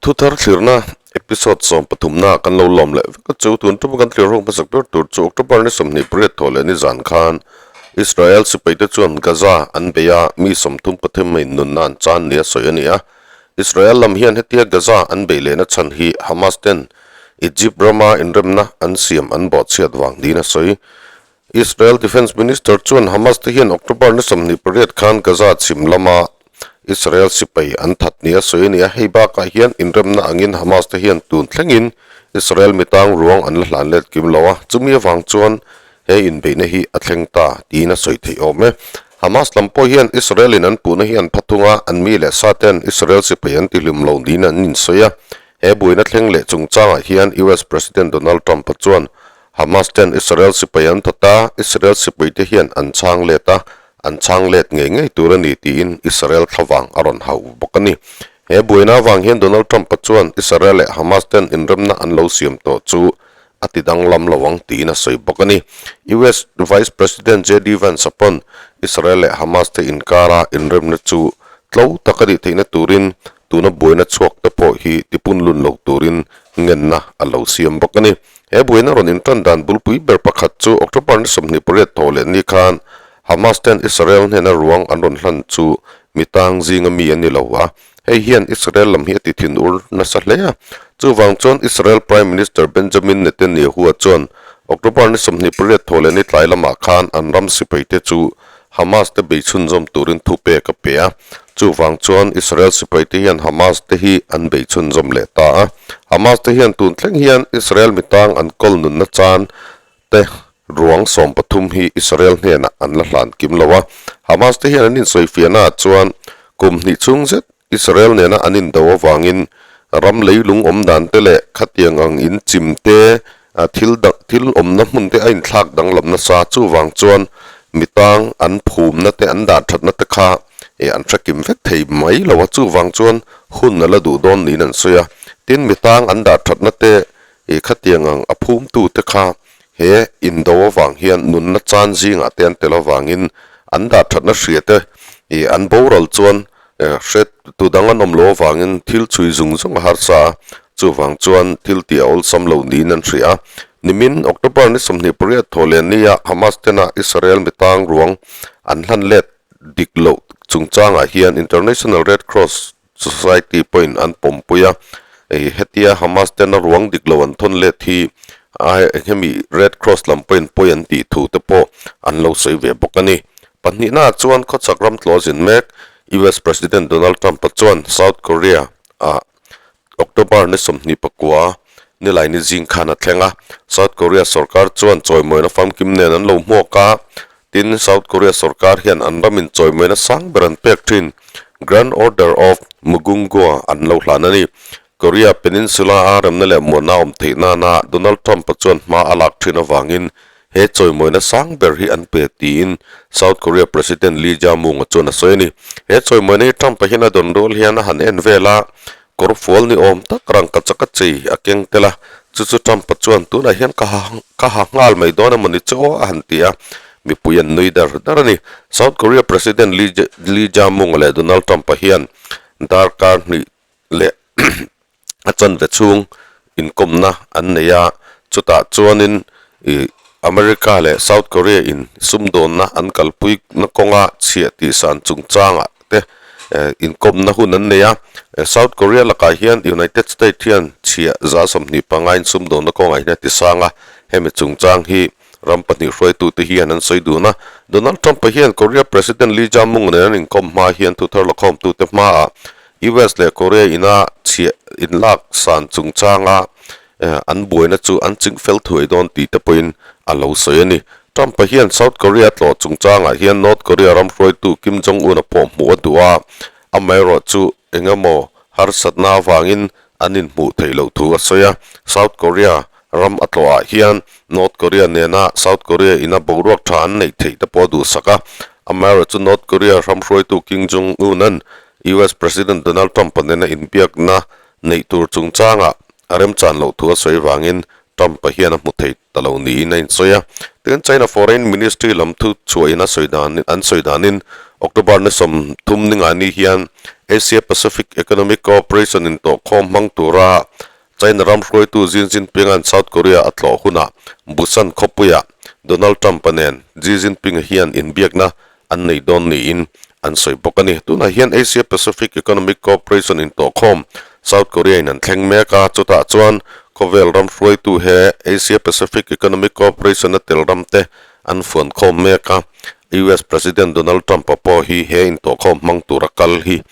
Thuthar thlirna episode sawmpathumna kan lo lawm leh vek a chu. Tun tuma kan thlir ho hmasak ber tur chu October ni 28 thawh leh nizan khan Israel sipaite chuan Gaza an bei a, mi 33 in nunna an chan nia sawi a ni a. Israel lam hian hetia Gaza an bei lehna chhan hi Hamas ten Egypt rama inremna an siam an bawhchhiat vang niin a sawi. Israel Defence Minister chuan Hamas te hian October ni 28 khan Gaza chhim lama Israel sipai an that nia sawi a ni a, hei bakah hian inremna angin Hamas te hian tun thlengin Israel mitang ruang an la hlan let kim lo a, chumi avang chuan he inbeihna hi a thleng ta tiin a sawi theih awm e. Hamas lam pawh hian Israel in an puhna hi an pha thung a, an mi leh sa ten Israel sipai an tihlim lo niin an insawi a, he buaina thleng leh chungchangah hian US President Donald Trump-a chuan Hamas ten Israel sipai an that a, Israel sipaite hian an chhang let a, an chhang let ngei ngei tur a ni tiin Israel thlavang a rawn hauh bawk a ni. He buaina avang hian Donald Trump-a chuan Israel leh Hamas ten inremna an lo siam tawh chu a ti danglam lo ang tiin a sawi bawk a ni. US Vice President JD Vance-a pawn Israel leh Hamas te inkara inremna chu tlo tak a nih theihna turin tuna buaina chhuak te pawh hi tipunlun lo turin ngenna a lo siam bawk a ni. He buaina rawn intan dan bulpui ber pakhat chu October ni 28 thawh leh ni khan Hamas ten Israel hnena ruang an rawn hlan chu mi tang zinga mi a ni lo a, hei hian Israel lam hi a ti thin ur nasa hle a. Chuvang chuan Israel Prime Minister Benjamin Netanyahu-a chuan October ni 28 thawh leh ni tlai lamah khan an ram sipaite chu Hamas te bei chhunzawm turin thu pek a pe a, chuvang chuan Israel sipai te hian Hamas te hi an bei chhunzawm leh ta a. Hamas te hian tun thleng hian Israel mitang an kawl nunna chan te ruang 13 hi Israel hnenah an la hlan kim lo a. Hamas te hian an insawifiahna ah chuan kum hnih chhung zet Israel nena an indo avangin ram leilung awm dan te leh khatiang ang in chim te, thil dang thil awmna hmun te a inthlak danglam nasa. Chuvang chuan mitang an phumna te an dah thatna te kha eh an hre kim vek thei mai lo a, chuvang chuan hun a la duh dawn niin an sawi a. Tin, mitang an dah thatna te eh khatiang ang a phumtu te kha he indo avang hian nunna chan zingah te an tel avangin an dah thatna hria te eh an boral chuan Hre tu dang an awm lo avangin thil chhui zung zung a harsa a, chuvang chuan thil tih a awlsam lo niin an hria a. Nimin October ni 28 thawh leh nia Hamas tena Israel mitang ruang an hlan let dik loh chungchangah hian International Red Cross Society pawhin an pawmpui a, hetia Hamas tena ruang dik lo an thawn let hi hemi Red Cross lam pawhin pawi an tih thu te pawh an lo sawi ve bawk a ni. Pahnihnaah chuan khawchhak ram tlawh zin mek US President Donald Trump-a chuan South Korea ah October ni 29 nilai ni zing khan a thleng a. South Korea sorkar chuan chawimawina famkim nen an lo hmuak a, tin South Korea sorkar hian an ramin chawimawina sang ber an pek thin Grand Order of Mugunghwa an lo hlan a ni. Korea Peninsula a remna leh muanna awm theih nana Donald Trump-a chuan hma a lak thin avangin He chawimawina sang ber hi an pe tiin South Korea President Lee Jae-myung-a chuan a sawi a ni. He chawimawina hi Trump-a hian a dawn rual hian a han en vel a, kawr fual ni awm tak rangka chaka chei a keng tel a, chu chu Trump-a chuan tunah hian ka ha ka ha nghal mai dawn emaw ni chu aw a han ti a, mipui an nui dar dar a ni. South Korea President Lee Lee Jae-myung-a leh Donald Trump-a hian darkar hnih leh a chanve chhung inkawmna an nei a, chutah chuanin ih America leh South Korea in sumdawnna an kalpui na kawnga chhiah tih san chungchangah te eh inkawmna hun an nei a, South Korea lakah hian United State hian chhiah za 25 in sumdawnna kawngah hian a ti sang a, hemi chungchang hi ram pahnih hruaitute hian an sawi dun a, Donald Trump-a hian Korea President Lee Jae-myung nen an inkawm hma hian thuthar lakhawmtute hmaah US leh Korea ina chhiah inlak san chungchanga an buaina chu an ching fel thuai dawn tih te pawhin a lo sawi a ni. Trump-a hian South Korea tlawh chungchangah hian North Korea ram hruaitu Kim Jong-un-a pawh hmuh a duh a, amaherawhchu engemaw harsatna avangin an inhmuh theih loh thu a sawi a. South Korea ram a tlawhah hian North Korea nena South Korea ina boruak tha an neih theih te pawh a duhsak a, amaherawhchu North Korea ram hruaitu Kim Jong-un-a'n US President Donald Trump-a nena inbiakna neih tur chungchangah a remchan loh thu a sawi vangin Trump-a hian a hmu thei ta lo niin a insawi a. Tin, China Foreign Ministry lam thu chhuahin a sawi dan an sawi danin October ni 30 ni ngai ni hian Asia Pacific Economic Cooperation intawhkhawm hmang tura China ram hruaitu Xi Jinping-a'n South Korea a tlawh hunah Busan khawpuiah Donald Trump-a nen Xi Jinping-a hian inbiakna an nei dawn niin an sawi bawk a ni. Tunah hian Asia Pacific Economic Cooperation intawhkhawm South Korea-in an thleng mek a, chutah chuan khawvel ram hruaitu he Asia Pacific Economic Cooperation-a tel ramte an fuankhawm mek a. US President Donald Trump-a pawh hi he intawhkhawm hmang tura kal hi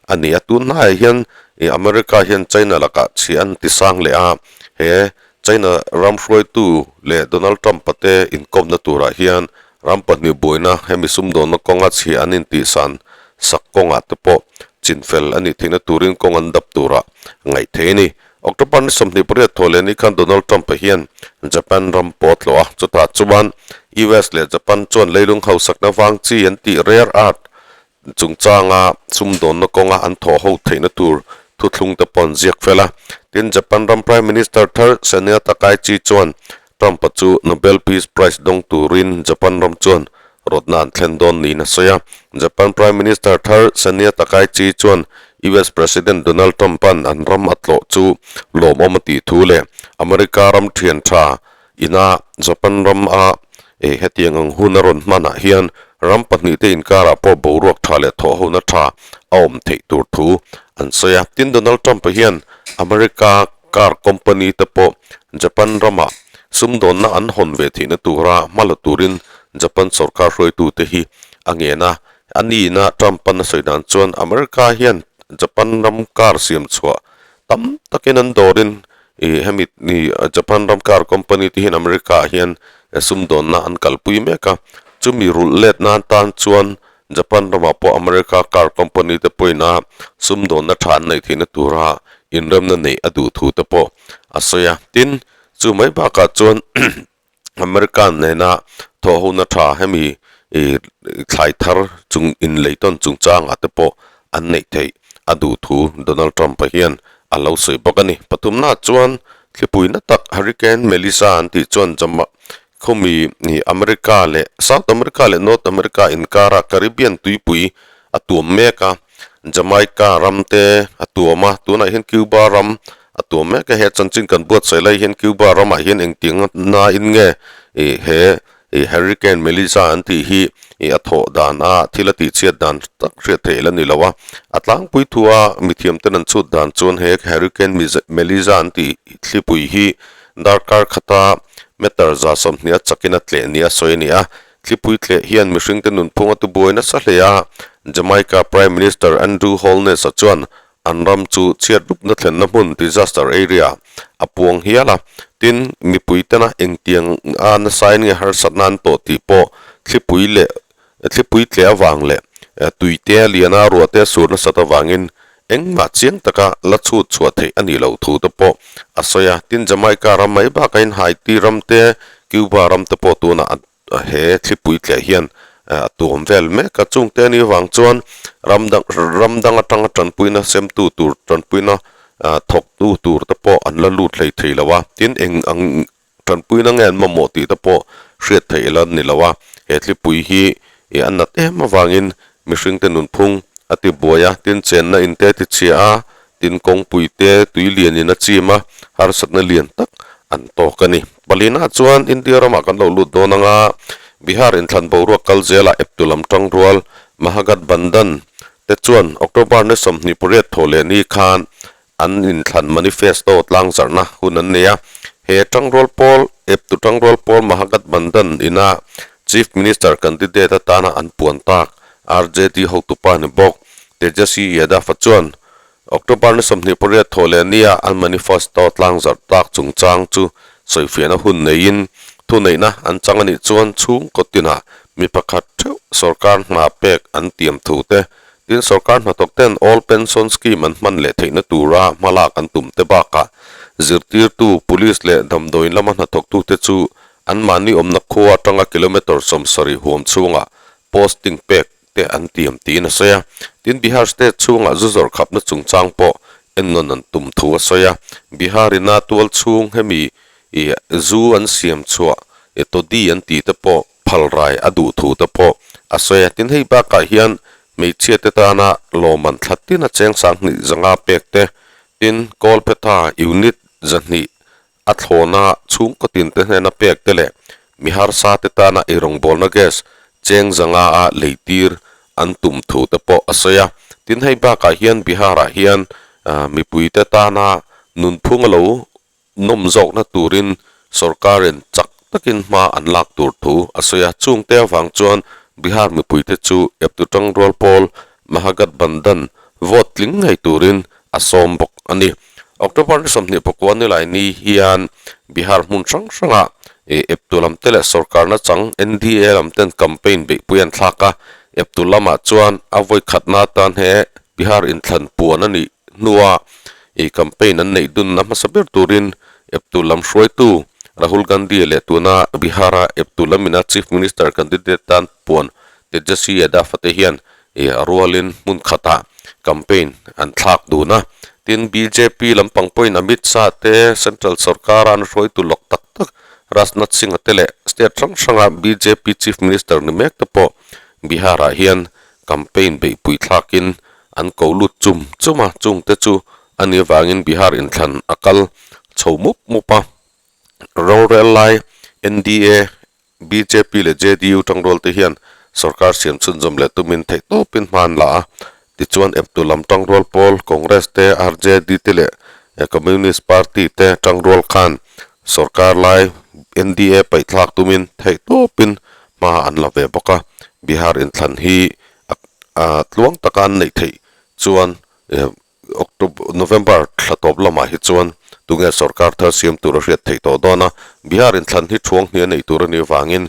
a ni a. Tun hnaiah hian America hian China lakah chhia an ti sang leh a, he China ram hruaitu leh Donald Trump-a te inkawmna turah hian ram pahnih buaina hemi sumdawnna kawnga chhia an intihsan sak kawngah te pawh chinfel a nih theihna turin kawng an dap turah ngaih theih a ni. October ni 28 thaw leh ni khan Donald Trump-a hian Japan ram pawh a tlawh a, chutah chuan US leh Japan chuan leilung hausakna vang chi an tih rare earth chungchanga sumdawnna kawnga an thawh ho theihna tur thuthlung te pawh an ziak fel a. Tin, Japan ram Prime Minister thar Sania Takaichi chuan Trump-a chu Nobel Peace Prize dawng turin Japan ram chuan rawtna an thlen dawn niin a sawi a. Japan Prime Minister thar Sania Takaichi chuan US President Donald Trump-a'n an ram a tlawh chu lawmawm a tih thu leh America ram thian tha ina Japan ram a hetiang ang hun a rawn hmanah hian ram pahnihte inkarah pawh boruak tha leh thawhhona tha a awm theih tur thu an sawi a. Tin, Donald Trump-a hian America Car company te pawh Japan ramah sumdawnna an hawn ve theihna tura hma la turin Japan sorkar hruaitute hi a ngen a. A nihna Trump-a'n a sawi dan chuan America hian Japan ram car siam chhuah tam takin an dawrin ih hemi ih Japan ram car company te hian America ah hian sumdawnna an kalpui mek a. Chumi rulh let nan tan chuan Japan ramah pawh America car company te pawhin a sumdawnna tha an neih theihna tura inremna neih a duh thu te pawh a sawi a. Tin, chu mai bakah chuan America nena thawhhona tha hemi ih thlai thar chung inleitawn chungchangah te pawh an neih theih a duh thu Donald Trump-a hian a lo sawi bawk a ni. Pathumnaah chuan thlipuina tak Hurricane Melissa an tih chuan Khawmi nih America leh South America leh North America inkara Caribbean tuipui a tuam mek a, Jamaica ram te a tuam a, tunah hian Cuba ram a tuam mek a, he chanchin kan buatsaih lai hian Cuba ramah hian engtiang nain nge ih he ih Hurricane Melissa an tih hi ih a thawh dan a, thil a tihchhiat dan tak hriat theih la ni lo a, a tlangpui thua mithiam ten an chhut dan chuan he Hurricane Melissa an tih thlipui hi Darkar khata meter 120 a chakin a tleh nia sawi a ni a, thlipui tleh hian mihringte nunphung a tibuai nasa hle a. Jamaica Prime Minister Andrew Holness-a chuan an ram chu chhiat rupna thlenna hmun, disaster area, a puang hial a. Tin, mipui tena engtiang a nasain nge harsatna an tawh tih pawh thlipui leh Thlipui tleh avang leh tuite a lian a, ruahte a sur nasat avangin engmah chiang taka la chhut chhuah theih a nih loh thu te pawh a sawi a. Tin, Jamaica ram mai bakah in Haiti ram te, Cuba ram te pawh tunah he thlipui tleh hian a tuam vel mek a. Chungte a nih avang chuan ram dang ram dang atanga tanpuina semtu tur tanpuina thawktu tur te pawh an la lut hlei thei lo a. Tin, eng ang Tanpuina nge an mamawh tih te pawh hriat theih la ni lo a, he thlipui hi ih a nat em avangin mihringte nunphung a ti buai a, tin chenna in te ti chhia a, tin kawngpui te tui lianin a chim a, harsatna lian tak an tawk a ni. Palina chuan India ramah kan lo lut dawn anga Bihar inthlan boruak kal zelah eptu lam tangrual Mahagathbandhan te chuan October ni 28 thaw leh ni khan An inthlan manifesto tlangzarhna hun an nei a, he tangrual pawl eptu tangrual pawl Mahagathbandhan ina Chief Minister candidate atana an puan tak RJD hotupa ni bawk Tejaswi Yadav-a chuan October ni 28 thawh leh nia an manifesto tlangzarh tak chungchang chu sawifiahna hun neiin thuneihna an chang a nih chuan chhungkaw tinah mi pakhat theuh sorkar hna pek an tiam thu te Tin, sorkar hnathawk ten All Pension Scheme an hman leh theihna tura hmalak an tum te bakah zirtirtu, police leh damdawiin lama hnathawktute chu anmahni awmna khua atanga kilometre 70 huam chhungah posting pek te an tiam tiin a sawi a. Tin, Bihar state chhungah zu zawrh khapna chungchang pawh ennawn an tum thu a sawi a. Bihar ina tual chhung hemi ih zu an siam chhuah todi an tih te pawh phalrai a duh thu te pawh a sawi a. Tin, hei bakah hian Hmeichhia te tana lawmman thla tin a cheng 2000 pek te, tin Kawlphetha unit 200 a thlawna chhungkaw tin te hnena pek te leh mi harsa te tana eirawngbawlna gas cheng 500 a lei tir an tum thu te pawh a sawi a. Tin hei bakah hian Bihar ah hian mipui te tana nunphung a lo nawm zawkna turin sorkarin chak takin hma an lak tur thu a sawi a. Chungte avang chuan Bihar mipuite chu eptu tangrual pawl Mahagathbandhan vote tling ngei turin a sawm bawk a ni. October ni 29 nilai ni hian Bihar hmun hrang hrangah eptu lam te leh sorkarna chang NDA lam ten campaign beihpui an thlak a. Eptu lamah chuan a vawi khatna atan he Bihar inthlan puan a nih hnua campaign an neih dunna hmasa ber turin eptu lam hruaitu Rahul Gandhi leh tuna Bihar-a eptu lamina Chief Minister candidate tan puan Tejaswi Yadav-a te hian a rualin hmun khatah campaign an thlak dun a. Tin, bjp lampang pawhin Amit Shah te, Central sorkara an hruaitu lawk tak tak Rajnath Singh-a te leh state hrang hranga bjp Chief Minister ni mek te pawh Bihar-ah hian campaign beihpui thlakin an ko lut chum chum a, chungte chu a ni avangin Bihar inthlan a kal chho mup mup a. Rorel lai NDA Bjp leh JDU tangrual te hian sorkar siam chhunzawm leh tumin theihtawpin hma an la a. Tichuan eptu lam tangrual pawl Congress te, RJD te leh Communist Party te tangrual khan sorkar lai NDA paihthlak tumin theihtawpin hma an la ve bawk a. Bihar inthlan hi a tluang taka an neih theih chuan October, November thla tawp lamah hi chuan tunge sorkar thar siam tur a hriat theih tawh dawn a, Bihar inthlan hi thuang hnih a neih tur a nih avangin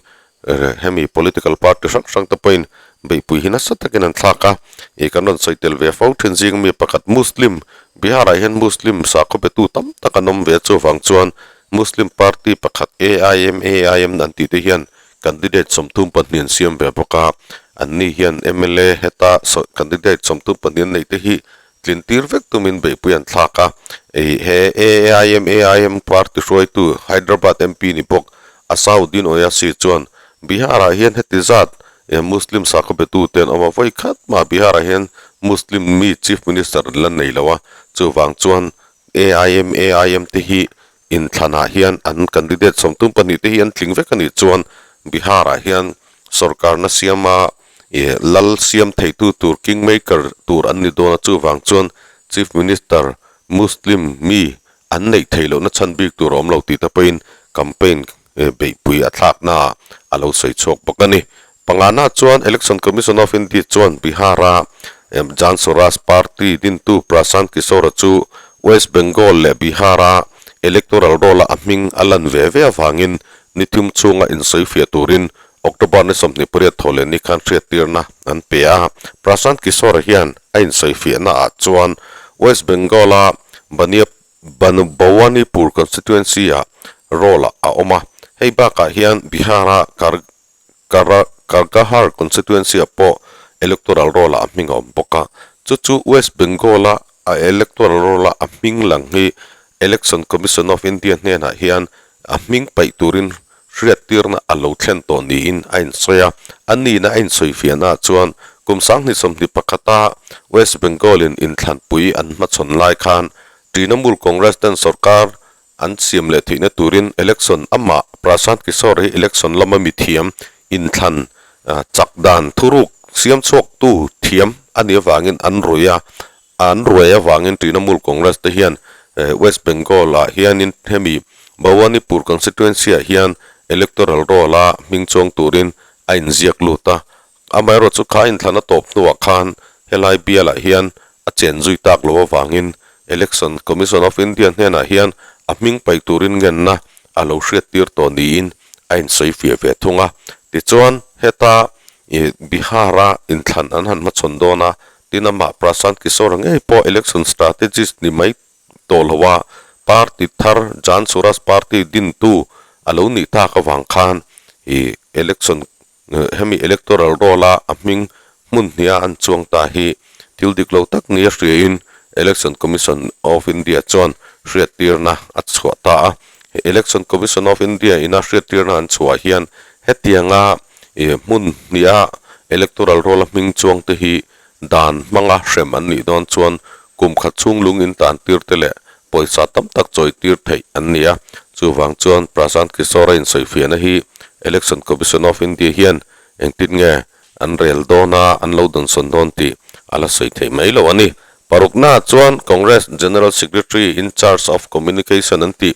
hemi political party hrang hrang te pawhin beihpui hi nasa takin an thlak a, ih kan rawn sawi tel ve fo thin zing mi pakhat Muslim, Bihar ah hian Muslim sakhaw betu tam tak an awm ve a chuvang chuan Muslim party pakhat AIMAIM an tih te hian candidate 32 an siam ve bawk a, anni hian mla heta candidate 32 an neih te hi tlin tir vek tumin beihpui an thlak a, ih he AIMAIM party hruaitu Hyderabad MP ni bawk Asauddin Owaisi chuan Bihar ah hian heti zat Muslim sakhaw betu te an awm a, vawi khat mah Bihar ah hian Muslim mi Chief Minister an la nei lo a, chuvang chuan AIMAIM te hi Inthlanah hian an candidate 32 te hi an tling vek a nih chuan Bihar-ah hian sorkarna siama ih lal siam theitu tur king maker tur an ni dawn a, chuvang chuan Chief Minister Muslim mi an neih theih lohna chhan bik tur a awm lo tih te pawhin campaign beihpui a thlaknaah a lo sawi chhuak bawk a ni. Pangana chuan Election Commission of India chuan Bihar-a Jan Suraaj Party dintu Prashant Kishor-a chu West Bengal leh Bihar-a electoral roll-a a hming a lan ve ve avangin ni thum chhunga insawifiah turin October ni 28 thaw leh ni khan hriattirna an pe a. Prashant Kishor-a hian a insawifiahnaah chuan West Bengal-a Bhawanipur constituency-ah roll-ah a awm a, hei bakah hian Bihar-a Kargahar constituency-ah pawh electoral roll-ah a hming a awm bawk a, chu chu West Bengal-a a electoral roll-a a hming lang hi Election Commission of India hnenah hian a hming paih turin hriattirna a lo thlen tawh niin a insawi a. A nihna a insawifiahnaah chuan kum 2021-a West Bengal-in inthlanpui an hmachhawn lai khan Trinamool Congress ten sorkar An siam leh theihna turin election amah Prashant Kishor hi election lama mithiam inthlan chak dan thuruk siam chhuaktu thiam a nih avangin an rui a, an ruai avangin Trinamool Congress te hian West Bengal ah hianin hemi Bhawanipur constituency ah hian electoral roll a hming chuang turin a inziak lut a, Amaherawh chu kha inthlan a tawp hnuah khan helai bialah hian a chen zui tak loh avangin Election Commission of India hnenah hian a hming paih turin ngenna a lo hriattir tawh niin a insawi fiah ve thung a. Tichuan, heta ih Bihar-a inthlan an han hmachhawn dawn a, tin amah Prashant Kishor-a ngei pawh election strategist ni mai tawh lo a, party thar Jan Suraaj Party dintu a lo nih tak avang khan ih election Hemi electoral roll a a hming hmun hniha an chuang ta hi thil dik lo tak nia hriain Election Commission of India chuan hriattirna a chhuah ta a. Election Commission of India ina hriattirna an chhuah hian hetianga hmun hniha electoral roll a hming chuang te hi Dan hmanga hrem an nih dawn chuan kum khat chhung lung in tan tir te leh pawisa tam tak chawi tir theih an ni a. Chuvang chuan Prashant Kishor-a insawifiahna hi Election Commission of India hian engtin nge an rel dawn a, an lo dawnsawn dawn tih a la sawi theih mai lo a ni. Paruknaah chuan Congress General Secretary in charge of Communication an tih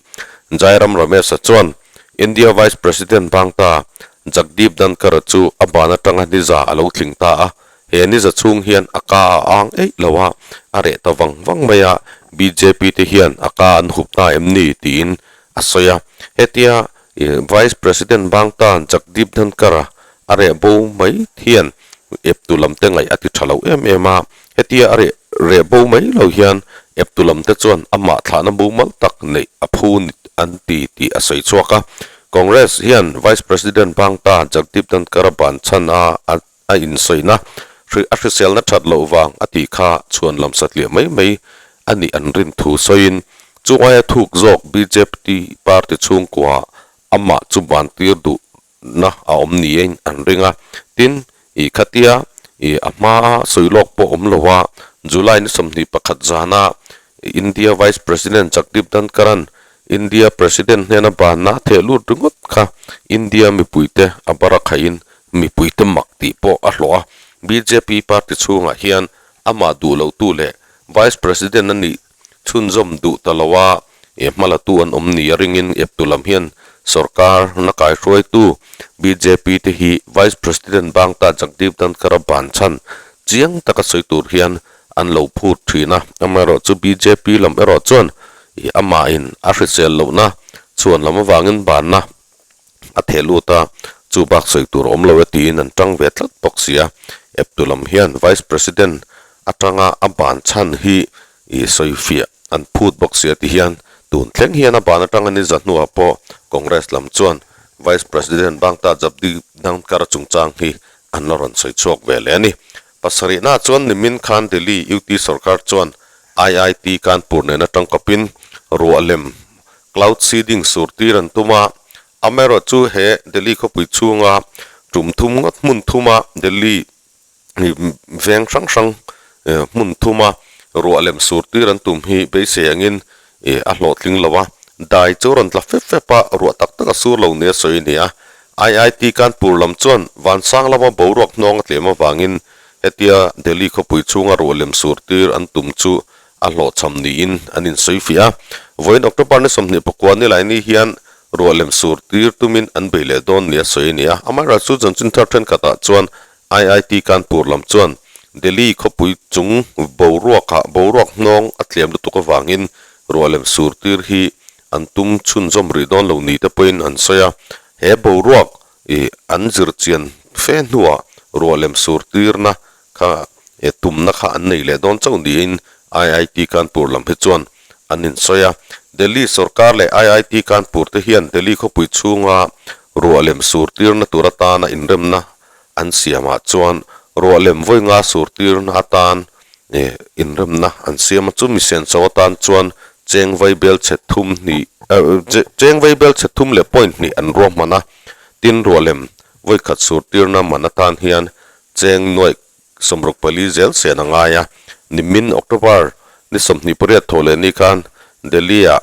Jairam Ramesh-a chuan India Vice President bangta Jagdeep Dhankhar-a chu a ban atanga niza a lo tling ta a, he niza chhung hian a ka a ang eih lo a, a reh ta vang vang mai a, bjp te hian a ka an hup ta em ni tiin a sawi a. Hetia Vice President bangta Jagdeep Dhankhar-a a reh bo mai hian eptu lam te ngaih a ti tha lo em em a, hetia a reh reh bo mai lo hian eptu lam te chuan amah thlahna mumal tak neih a phu an ti tih a sawi chhuak a. Congress hian Vice President Bangta Jagdeep Dhankhar-a ban chhan a a insawina hri a hriselna that loh vang a tih kha chhuan lam satliah mai mai a nih an rin thu sawiin chu aia thuk zawk bjp party chhungkua amah chu ban tir duh na a awm niin an ring a. Tin, ih khatia ih a hmaa sawi lawk pawh awm lo a, July ni 21 zana India Vice President Jagdeep Dhankhar-a'n India President hnena banna a theh lut ringawt kha India mipuite a bar a khaihin mipuite mak tih pawh a hlawh a. Bjp party chhungah hian amah duh lotu leh Vice President a nih Chhunzawm duh ta lo a, he hmalatu an awm ni a ringin eptu lam hian sorkar na kaihruaitu bjp te hi Vice President Bangta Jagdeep Dhankhar-a ban chhan chiang taka sawi tur hian an lo phut thin a. Amaherawhchu bjp lam erawh chuan ih amahin a hrisel lohna chhuan lam avangin banna a theh lut a, chu bak sawi tur awm lo e tiin an tang ve tlat bawk si a. Eptu lam hian Vice President atanga a ban chhan hi ih sawi fiah an phut bawk si a ti hian tun thleng hian a ban atanga ni za hnuah pawh Congress lam chuan Vice President Bangta Jagdeep Dhankhar chungchang hi an la rawn sawi chhuak ve leh a ni. Pasarihna chuan nimin khan Delhi UT sorkar chuan IIT Kanpur nena tangkawpin ruah lem Cloud seeding sur tir an tum a, amaherawh chu he Delhi khawpui chhunga tum thum ngawt hmun thuma Delhi veng hrang hrang hmun thuma ruah lem sur tir an tum hi beisei angin a hlawhtling lo a, dai chu rawn tla fep fep a, ruah tak tak a sur lo nia sawi a ni a. IIT Kanpur lam chuan vansang lama boruak hnawng a tlem avangin hetia Delhi khawpui chhunga ruah lem sur tir an tum chu a hlawhchham niin an insawi fiah a. Vawiin October ni 24 ni lai ni hian ruah lem sur tir tumin an bei leh dawn nia sawi a ni a. Amaherawhchu chu chanchin thar thenkhatah chuan IIT Kanpur lam chuan Delhi khawpui chung boruakah boruak hnawng a tlem lutuk avangin ruah lem sur tir hi an tum chhunzawm rih dawn lo ni te pawhin an sawi a. He boruak ih an zirchian fe hnuah ruah lem sur tirna kha e tumna kha an nei leh dawn chauh niin IIT Kanpur lam hi chuan an insawi a. Delhi sorkar leh IIT Kanpur te hian Delhi khawpui chhunga ruah lem sur tirna tur atana inremna an siamah chuan ruah lem vawi nga sur tirna atan e inremna an siam a. Chumi senso atan chuan cheng vai bel chhe thum hnih cheng vai bel chhe thum leh point hnih an ruahman a. Tin ruah lem vawi khat sur tirna man atan hian Cheng nuaih 64 zel sen a ngai a, nimin October ni 28 thawh leh ni khan Delhi-ah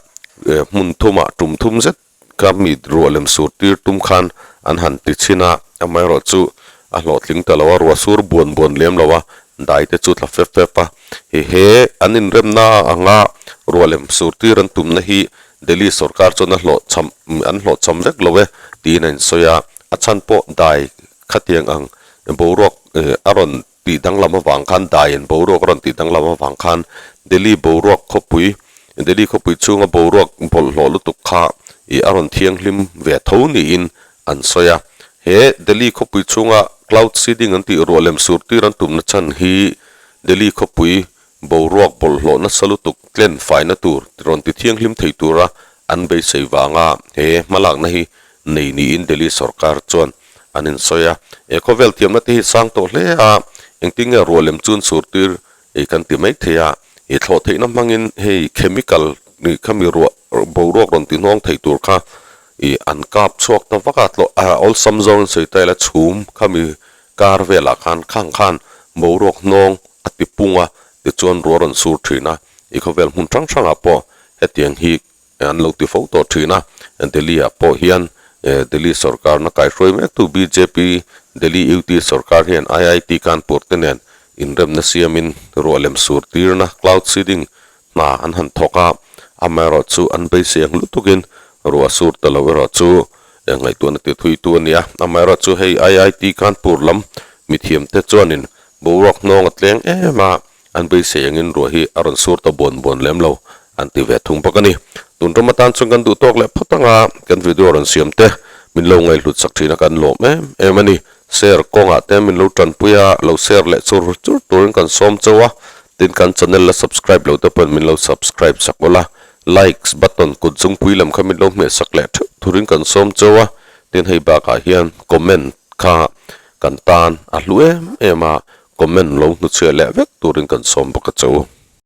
hmun thumah tum thum zet kha mi ruah lem sur tir tum khan an han ti chhin a, amaherawh chu a hlawhtling ta lo a, ruah sur buan buan lem lo a, dai te chu tla fep fep a. He an inremna anga ruah lem sur tir an tumna hi Delhi sorkar chuan a hlawhchham an hlawhchham vek lo e tiin a insawi a, a chhan pawh dai Khatiang ang boruak a rawn tih danglam avang khan, daiin boruak a rawn tih danglam avang khan Delhi boruak khawpui, Delhi khawpui chhunga boruak bawlhhlawh lutuk kha ih a rawn thianghlim ve tho niin an sawi a. He Delhi khawpui chhunga cloud seeding an tih ruah lem sur tir an tumna chhan hi Delhi khawpui boruak bawlhhlawh nasa lutuk tlen faina tur rawn ti thianghlim thei tura an beisei vanga he hmalakna hi nei niin Delhi sorkar chuan an insawi a. He khawvel thiamna te hi sang tawh hle a, engtin nge ruah lem chun sur tir ei kan ti mai thei a, i thlawh theihna hmangin hei chemical nih kha mi ruah boruak rawn ti hnawng thei tur kha ih an kap chhuak ta vak a, tlawh a awlsam zawngin sawi ta ila chhum kha mi kar velah khan khang khan boruak hnawng. tipung a, tichuan ruah rawn sur thin a, i khawvel hmun hrang hrangah pawh hetiang hi an lo ti fo tawh thin a, Delhi ah pawh hian Delhi sorkarna kaihruai mektu bjp Delhi UT sorkar hian IIT Kanpur te nen inremna siamin ruah lem sur tirna, cloud seeding, hna an han thawk a, amaherawh chu an beisei ang lutukin ruah sur ta lo erawh chu ngaihtuahna ti thuitu a ni a, amaherawh chu hei IIT Kanpur lam mithiamte chuanin boruak hnawng a tleng em a, an beisei angin ruah hi a rawn sur ta buan buan lem lo an ti ve thung bawk a ni. Tun ram atan chuan kan duh tawk leh phawt anga kan video rawn siam te min lo ngaihhlut sak thin a kan lawm em em a ni. Share kawngah te min lo tanpui a, lo share leh chur chur turin kan sawm chauh a, tin kan channel la subscribe lo te pawhin min lo subscribe sak ula, likes button kut zungpui lam kha min lo hmeh sak leh theuh turin kan sawm chauh a, tin hei bakah hian comment kha kan tan a hlu em em a, comment lo hnuchhiah leh vek turin kan sawm bawk a chauh.